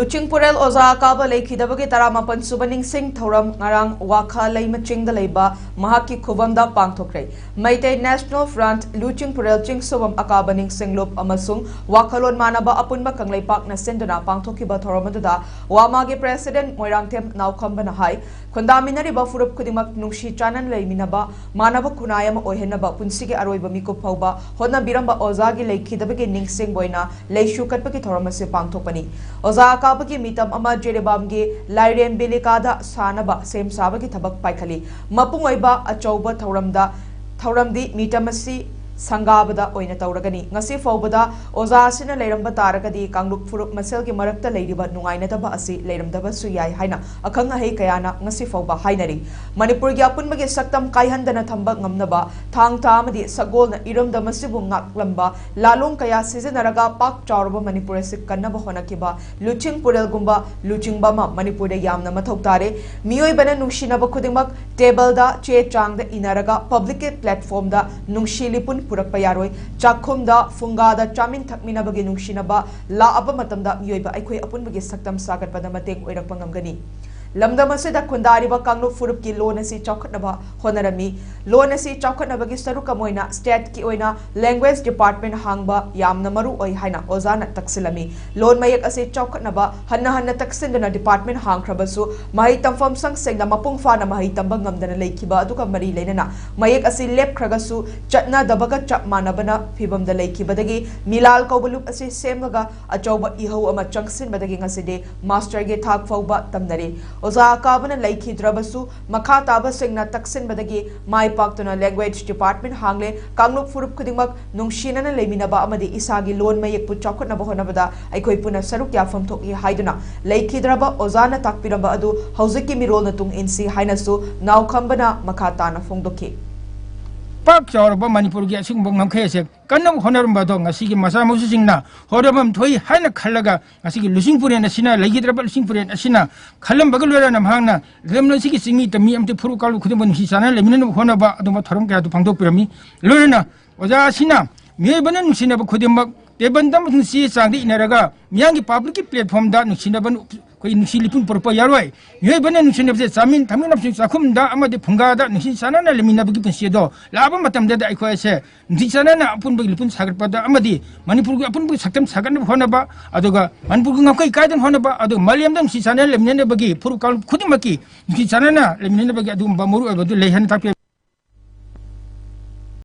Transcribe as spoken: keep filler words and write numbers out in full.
ꯂꯨꯆꯤꯡꯄꯨꯔꯦꯜ ꯑꯣꯖꯥ ꯑꯀꯥꯕ ꯂꯩꯈꯤꯗꯕꯒꯤ ꯇꯔꯥꯃꯥꯄꯟ ꯁꯨꯕ ꯅꯤꯡꯁꯤꯡ ꯊꯧꯔꯝ ꯉꯔꯥꯡ ꯋꯥꯈꯥ ꯂꯩꯃ ꯆꯤꯡꯗ ꯂꯩꯕ ꯃꯍꯥꯛꯀꯤ ꯈꯨꯕꯝꯗ ꯄꯥꯡꯊꯣꯛꯈ꯭ꯔꯦ꯫ ꯃꯩꯇꯩ National Front ꯂꯨꯆꯤꯡꯄꯨꯔꯦꯜ ꯆꯤꯡꯁꯨꯕꯝ ꯑꯀꯥꯕ ꯅꯤꯡꯁꯤꯡꯂꯨꯞ ꯑꯃꯁꯨꯡ ꯋꯥꯈꯜꯂꯣꯟ ꯃꯥꯟꯅꯕ ꯑꯄꯨꯟꯕ ꯀꯪꯂꯩꯄꯥꯛꯅ ꯁꯤꯟꯗꯨꯅ ꯄꯥꯡꯊꯣꯛꯈꯤꯕ ꯊꯧꯔꯝ ꯑꯗꯨꯗ ꯋꯥꯃꯥꯒꯤ President ꯃꯣꯏꯔꯥꯡꯊꯦꯝ ꯅꯥꯎꯈꯝꯕꯅ ꯍꯥꯏ, ꯈꯨꯟꯗꯥꯃꯤꯟꯅꯔꯤꯕ ꯐꯨꯔꯨꯞ ꯈꯨꯗꯤꯡꯃꯛ ꯅꯨꯡꯁꯤ ꯆꯥꯟꯅꯅ ꯂꯩꯃꯤꯟꯅꯕ, ꯃꯥꯟꯅꯕ ꯈꯨꯟꯅꯥꯏ ꯑꯃ ꯑꯣꯏꯍꯟꯅꯕ ꯄꯨꯟꯁꯤꯒꯤ ꯑꯔꯣꯏꯕ ꯃꯤꯀꯨꯞ ꯐꯥꯎꯕ ꯍꯣꯠꯅꯕꯤꯔꯝꯕ ꯑꯣꯖꯥꯒꯤ ꯂꯩꯈꯤꯗꯕꯒꯤ ꯅꯤꯡꯁꯤꯡꯕ ꯑꯣꯏꯅ ꯂꯩꯁꯨ ꯀꯠꯄꯒꯤ ꯊꯧꯔꯝ ꯑꯁꯤ ꯄꯥꯡꯊꯣꯛꯄꯅꯤ꯫ ꯑꯣꯖꯥ ꯑꯀꯥꯕꯒꯤ ꯃꯤꯇꯝ ꯑꯃ ꯖꯤꯔꯤꯕꯥꯝꯒꯤ ꯂꯥꯏꯔꯦꯝ ꯕꯤꯂꯤꯀꯥꯗ ꯁꯥꯅꯕ ꯁꯦꯝ ꯁꯥꯕꯒꯤ ꯊꯕꯛ ꯄꯥꯏꯈꯠꯂꯤ꯫ ꯃꯄꯨꯡ ꯑꯣꯏꯕ ꯑꯆꯧꯕ ꯊꯧꯔꯝꯗ, ꯊꯧꯔꯝꯗꯤ ꯃꯤꯇꯝ ꯑꯁꯤ ꯁꯪꯒꯥꯕꯗ ꯑꯣꯏꯅ ꯇꯧꯔꯒꯅꯤ꯫ ꯉꯁꯤ ꯐꯥꯎꯕꯗ ꯑꯣꯖꯥ ꯑꯁꯤꯅ ꯂꯩꯔꯝꯕ ꯇꯥꯔꯒꯗꯤ ꯀꯥꯡꯂꯨꯞ ꯐꯨꯔꯨꯞ ꯃꯁꯦꯜꯒꯤ ꯃꯔꯛꯇ ꯂꯩꯔꯤꯕ ꯅꯨꯡꯉꯥꯏꯅꯗꯕ ꯑꯁꯤ ꯂꯩꯔꯝꯗꯕꯁꯨ ꯌꯥꯏ ꯍꯥꯏꯅ ꯑꯈꯪ ꯑꯍꯩ ꯀꯌꯥꯅ ꯉꯁꯤ ꯐꯥꯎꯕ ꯍꯥꯏꯅꯔꯤ꯫ ꯃꯅꯤꯄꯨꯔꯒꯤ ꯑꯄꯨꯟꯕꯒꯤ ꯁꯛꯇꯝ ꯀꯥꯏꯍꯟꯗꯅ ꯊꯝꯕ ꯉꯝꯅꯕ ꯊꯥꯡ ꯇꯥ ꯑꯃꯗꯤ ꯁꯒꯣꯜꯅ ꯏꯔꯝꯗꯝ ꯑꯁꯤꯕꯨ ꯉꯥꯛꯂꯝꯕ ꯂꯥꯂꯣꯡ ꯀꯌꯥ ꯁꯤꯖꯤꯟꯅꯔꯒ ꯄꯥꯛ ꯆꯥꯎꯔꯕ ꯃꯅꯤꯄꯨꯔ ꯑꯁꯤ ꯀꯟꯅꯕ ꯍꯣꯠꯅꯈꯤꯕ ꯂꯨꯆꯤꯡ ꯄꯨꯔꯦꯜꯒꯨꯝꯕ ꯂꯨꯆꯤꯡꯕ ꯑꯃ ꯃꯅꯤꯄꯨꯔꯗ ꯌꯥꯝꯅ ꯃꯊꯧ ꯇꯥꯔꯦ꯫ ꯃꯤꯑꯣꯏꯕꯅ ꯅꯨꯡꯁꯤꯅꯕ ꯈꯨꯗꯤꯡꯃꯛ ꯇꯦꯕꯜꯗ, ꯆꯦ ꯆꯥꯡꯗ ꯏꯅꯔꯒ ꯄꯕ꯭ꯂꯤꯛꯀꯤ ꯄ꯭ꯂꯦꯠꯐꯣꯝꯗ ꯅꯨꯡꯁꯤ ꯂꯤꯄꯨꯟ ꯄꯨꯔꯛꯄ ꯌꯥꯔꯣꯏ꯫ ꯆꯥꯛꯈꯨꯝꯗ, ꯐꯨꯡꯒꯥꯗ ꯆꯥꯃꯤꯟ ꯊꯛꯃꯤꯟꯅꯕꯒꯤ ꯅꯨꯡꯁꯤꯅꯕ ꯂꯥꯛꯑꯕ ꯃꯇꯝꯗ ꯃꯤꯑꯣꯏꯕ ꯑꯩꯈꯣꯏ ꯑꯄꯨꯟꯕꯒꯤ ꯁꯛꯇꯝ ꯁꯥꯒꯠꯄꯗ ꯃꯇꯦꯡ ꯑꯣꯏꯔꯛꯄ ꯉꯝꯒꯅꯤ꯫ ꯂꯝꯗꯝ ꯑꯁꯤꯗ ꯈꯨꯟꯗꯥꯔꯤꯕ ꯀꯥꯡꯂꯨꯞ ꯐꯨꯔꯨꯞꯀꯤ ꯂꯣꯟ ꯑꯁꯤ ꯆꯥꯎꯈꯠꯅꯕ ꯍꯣꯠꯅꯔꯝꯃꯤ꯫ ꯂꯣꯟ ꯑꯁꯤ ꯆꯥꯎꯈꯠꯅꯕꯒꯤ ꯁꯔꯨꯛ ꯑꯃ ꯑꯣꯏꯅ ꯁ꯭ꯇꯦꯠꯀꯤ ꯑꯣꯏꯅ ꯂꯦꯡꯒ꯭ꯋꯦꯖ ꯗꯤꯄꯥꯔꯠꯃꯦꯟ ꯍꯥꯡꯕ ꯌꯥꯝꯅ ꯃꯔꯨ ꯑꯣꯏ ꯍꯥꯏꯅ ꯑꯣꯖꯥꯅ ꯇꯛꯁꯤꯜꯂꯝꯃꯤ꯫ ꯂꯣꯟ ꯃꯌꯦꯛ ꯑꯁꯤ ꯆꯥꯎꯈꯠꯅꯕ ꯍꯟꯅ ꯍꯟꯅ ꯇꯛꯁꯤꯟꯗꯨꯅ ꯗꯤꯄꯥꯔꯠꯃꯦꯟ ꯍꯥꯡꯈ꯭ꯔꯕꯁꯨ, ꯃꯍꯩ ꯇꯝꯐꯝ ꯁꯪꯁꯤꯡꯗ ꯃꯄꯨꯡ ꯐꯥꯅ ꯃꯍꯩ ꯇꯝꯕ ꯉꯝꯗꯅ ꯂꯩꯈꯤꯕ ꯑꯗꯨꯒ ꯃꯔꯤ ꯂꯩꯅꯅ ꯃꯌꯦꯛ ꯑꯁꯤ ꯂꯦꯞꯈ꯭ꯔꯒꯁꯨ ꯆꯠꯅꯗꯕꯒ ꯆꯞ ꯃꯥꯟꯅꯕꯅ ꯐꯤꯕꯝꯗ ꯂꯩꯈꯤꯕꯗꯒꯤ ꯃꯤꯂꯥꯜ ꯀꯧꯕ ꯂꯨꯞ ꯑꯁꯤ ꯁꯦꯝꯂꯒ ꯑꯆꯧꯕ ꯏꯍꯧ ꯑꯃ ꯆꯪꯁꯤꯟꯕꯗꯒꯤ ꯉꯁꯤꯗꯤ ꯃꯥꯁꯇꯔꯒꯤ ꯊꯥꯛ ꯐꯥꯎꯕ ꯇꯝꯅꯔꯤ꯫ ꯑꯣꯖꯥ ꯑꯀꯥꯕꯅ ꯂꯩꯈꯤꯗ꯭ꯔꯕꯁꯨ, ꯃꯈꯥ ꯇꯥꯕꯁꯤꯡꯅ ꯇꯛꯁꯤꯟꯕꯗꯒꯤ ꯃꯥꯏ ꯄꯥꯛꯇꯨꯅ ꯂꯦꯡꯒ꯭ꯋꯦꯖ ꯗꯤꯄꯥꯔꯠꯃꯦꯟ ꯍꯥꯡꯂꯦ꯫ ꯀꯥꯡꯂꯨꯞ ꯐꯨꯔꯨꯞ ꯈꯨꯗꯤꯡꯃꯛ ꯅꯨꯡꯁꯤꯅꯅ ꯂꯩꯃꯤꯟꯅꯕ ꯑꯃꯗꯤ ꯏꯁꯥꯒꯤ ꯂꯣꯟ ꯃꯌꯦꯛꯄꯨ ꯆꯥꯎꯈꯠꯅꯕ ꯍꯣꯠꯅꯕꯗ ꯑꯩꯈꯣꯏ ꯄꯨꯟꯅ ꯁꯔꯨꯛ ꯌꯥꯐꯝ ꯊꯣꯛꯏ ꯍꯥꯏꯗꯨꯅ ꯂꯩꯈꯤꯗ꯭ꯔꯕ ꯑꯣꯖꯥꯅ ꯇꯥꯛꯄꯤꯔꯝꯕ ꯑꯗꯨ ꯍꯧꯖꯤꯛꯀꯤ ꯃꯤꯔꯣꯜꯅ ꯇꯨꯡ ꯏꯟꯁꯤ ꯍꯥꯏꯅꯁꯨ ꯅꯥꯎꯈꯝꯕꯅ ꯃꯈꯥ ꯇꯥꯅ ꯐꯣꯡꯗꯣꯛꯈꯤ꯫ ꯄꯥꯛ ꯆꯥꯎꯔꯕ ꯃꯅꯤꯄꯨꯔꯒꯤ ꯑꯁꯤꯒꯨꯝꯕ ꯉꯝꯈꯩ ꯑꯁꯦ ꯀꯟꯅꯕ ꯍꯣꯠꯅꯔꯝꯕ ꯑꯗꯣ ꯉꯁꯤꯒꯤ ꯃꯆꯥ ꯃꯁꯨꯁꯤꯡꯅ ꯍꯣꯠꯅꯐꯝ ꯊꯣꯛꯏ ꯍꯥꯏꯅ ꯈꯜꯂꯒ ꯉꯁꯤꯒꯤ ꯂꯨꯆꯤꯡ ꯄꯨꯔꯦꯟ ꯑꯁꯤꯅ, ꯂꯩꯈꯤꯗ꯭ꯔꯕ ꯂꯨꯆꯤꯡ ꯄꯨꯔꯦꯟ ꯑꯁꯤꯅ ꯈꯜꯂꯝꯕꯒ ꯂꯣꯏꯅꯅ ꯃꯍꯥꯛꯅ ꯂꯝꯗꯝ ꯑꯁꯤꯒꯤ ꯆꯤꯡꯃꯤ ꯇꯝꯃꯤ ꯑꯃꯗꯤ ꯐꯨꯔꯨꯞ ꯀꯥꯡꯂꯨꯞ ꯈꯨꯗꯤꯡꯃꯛ ꯅꯨꯡꯁꯤ ꯆꯥꯟꯅꯅ ꯂꯩꯃꯤꯟꯅꯅꯕ ꯍꯣꯠꯅꯕ ꯑꯗꯨꯒꯨꯝꯕ ꯊꯧꯔꯝ ꯀꯌꯥꯗꯨ ꯄꯥꯡꯊꯣꯛꯄꯤꯔꯝꯃꯤ꯫ ꯂꯣꯏꯅꯅ ꯑꯣꯖꯥ ꯑꯁꯤꯅ ꯃꯤꯑꯣꯏꯕꯅ ꯅꯨꯡꯁꯤꯅꯕ ꯈꯨꯗꯤꯡꯃꯛ ꯇꯦꯕꯜꯗ ꯑꯃꯁꯨꯡ ꯆꯦ ꯆꯥꯡꯗ ꯏꯅꯔꯒ ꯃꯤꯌꯥꯝꯒꯤ ꯄꯕ꯭ꯂꯤꯛꯀꯤ ꯄ꯭ꯂꯦꯠꯐꯣꯝꯗ ꯅꯨꯡꯁꯤꯅꯕ, ꯑꯩꯈꯣꯏ ꯅꯨꯡꯁꯤ ꯂꯤꯄꯨꯟ ꯄꯨꯔꯛꯄ ꯌꯥꯔꯣꯏ꯫ ꯃꯤꯑꯣꯏꯕꯅ ꯅꯨꯡꯁꯤꯅꯕꯁꯦ ꯆꯥꯃꯤꯟ ꯊꯛꯃꯤꯟꯅꯕꯁꯨ ꯆꯥꯛꯈꯨꯝꯗ ꯑꯃꯗꯤ ꯐꯨꯡꯒꯥꯗ ꯅꯨꯡꯁꯤ ꯆꯥꯟꯅꯅ ꯂꯩꯃꯤꯟꯅꯕꯒꯤ ꯄꯨꯟꯁꯤ ꯑꯗꯣ ꯂꯥꯛꯄ ꯃꯇꯝꯗꯗ ꯑꯩꯈꯣꯏ ꯑꯁꯦ ꯅꯨꯡꯁꯤ ꯆꯥꯟꯅꯅ ꯑꯄꯨꯟꯕꯒꯤ ꯂꯤꯄꯨꯟ ꯁꯥꯒꯠꯄꯗ ꯑꯃꯗꯤ ꯃꯅꯤꯄꯨꯔꯒꯤ ꯑꯄꯨꯟꯕꯒꯤ ꯁꯛꯇꯝ ꯁꯥꯒꯠꯅꯕ ꯍꯣꯠꯅꯕ, ꯑꯗꯨꯒ ꯃꯅꯤꯄꯨꯔꯒꯤ ꯉꯝꯈꯩ ꯀꯥꯏꯗꯅ ꯍꯣꯠꯅꯕ, ꯑꯗꯨꯒ ꯃꯥꯂꯦꯝꯗ ꯅꯨꯡꯁꯤ ꯆꯥꯟꯅꯅ ꯂꯩꯃꯤꯟꯅꯅꯕꯒꯤ ꯐꯨꯔꯨꯞ ꯀꯥꯡꯂꯨꯞ ꯈꯨꯗꯤꯡꯃꯛꯀꯤ ꯅꯨꯡꯁꯤ ꯆꯥꯟꯅꯅ ꯂꯩꯃꯤꯟꯅꯅꯕꯒꯤ ꯑꯗꯨꯒꯨꯝꯕ ꯃꯔꯨꯑꯣꯏꯕꯗꯨ ꯂꯩ ꯍꯥꯏꯅ ꯇꯥꯛꯄꯤ꯫